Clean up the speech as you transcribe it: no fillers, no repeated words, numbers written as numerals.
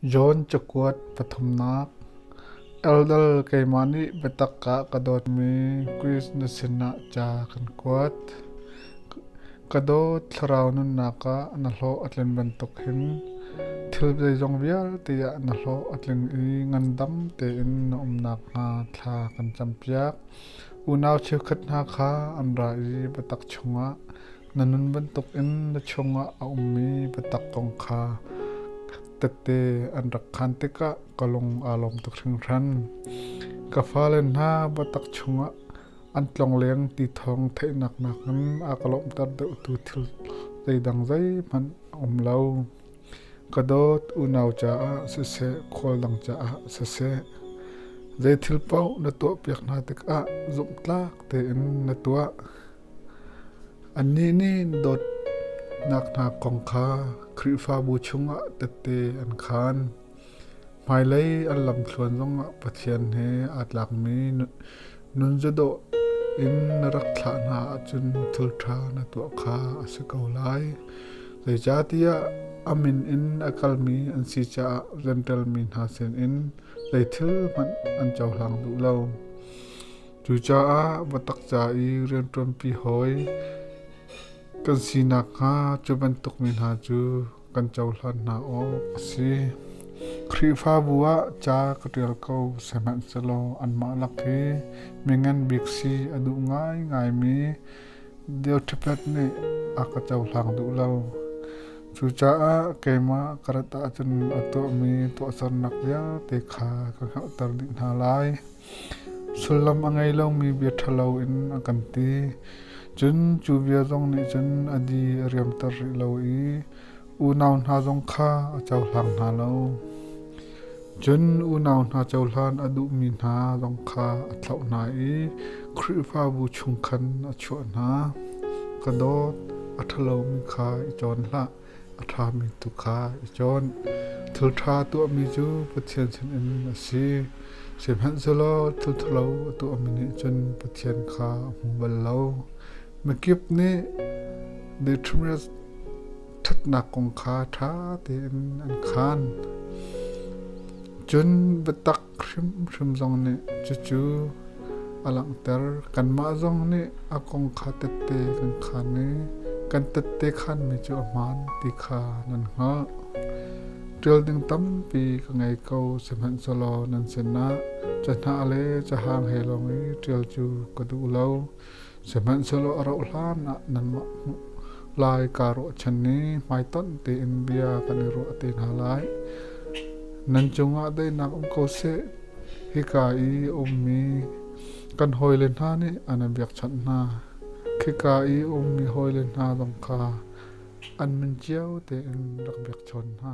John cakuat pathumnak. Eldar keimah nih biatak ah ka dawtmi Chris na sinah ca kan kuat. Ka dawt thlarau nunnak ah na hlawh a tlin bantuk hin thil zeizong vialte ah na hlawh a tling i ngandam tein na um nakhnga thla kan campiak. Unau cheukhat hna kha an ra i biatak chungah na nun bantukin na chungah a ummi biatak kong kha tette an rak khaan tikah ka lung aa lawm tuk hringhran. Ka fale hna biatak chungah an tlongleng ti thawng theihnak nakin a ka lawmhter deuhtu thil zeidang zeihmanh a um lo. Ka dawt unau caah siseh, khual dang caah siseh, zei thil paoh na tuahpiak hna tikah zumhtlak tein na tuah. Annih nih dawtnak hna kong kha Khrihfabu chungah tette an khaan. Hmailei an lamthluan zongah Pathian he aa tlakmi nunzadawh in na rak thlah hna ahcun thilṭha na tuah kha a si ko lai. Zeicahtiah a min in a kalmi an si caah Jentail mi hna sinin zeithil hmanh an cohlang duh lo. Cucaah biatak ca i rianṭuanpi hawi kan si nakhnga cu bantuk mi hna cu kan cohlan hna awk a si. Khrihfabu ah ca ka ṭial ko, sihmanhsehlaw anmah lak hi mingan bik si a duh ngaingaimi Diotrephes nih a ka cohlang duh lo. Cucaah keimah ka rat ahcun a tuahmi tuahsernak vialte kha ka hngalhter dih hna lai. Sullam a ngei lomi bia ṭhalo in a kan ti. Cun cu bia zong nih cun a di a riamter rih lo i unau hna zong kha a cohlang hna lo. Cun unau hna cohlan a duhmi hna zong kha a thlauh hna i Khrihfabu chung khan a chuah hna. Ka dawt, a ṭhalomi kha i cawn hlah. A ṭhami tu kha i cawn. Thil ṭha tuahmi cu Pathian sinin a si. Sihmanhsehlaw thil ṭhalo a tuahmi nih cun Pathian kha a hmu bal lo. Mikip nih Demetrius ṭhatnak kong kha ṭha tein an khaan. Cun biatak hrimhrim zong nih cucu a langhter. Kanmah zong nih a kong kha tette kan khaan i kan tette khaanmi cu a hmaan ti kha nan hngalh. Ṭial ding tampi ka ngei ko, sihmanhsehlaw nan sinah cahnah le cahang he lawng i ṭial cu ka duh lo. Sihmanhsehlaw a rauh hlan ah nanmah hmuh lai kaa ruahchan i hmaitonh tein bia kan i ruah te hna lai. Nan cungah daihnak um ko seh. Hika i a ummi kan hawile hna nih an in biakchanh hna. Khika i a ummi hawile hna zong kha an min cio tein rak biakchawn hna.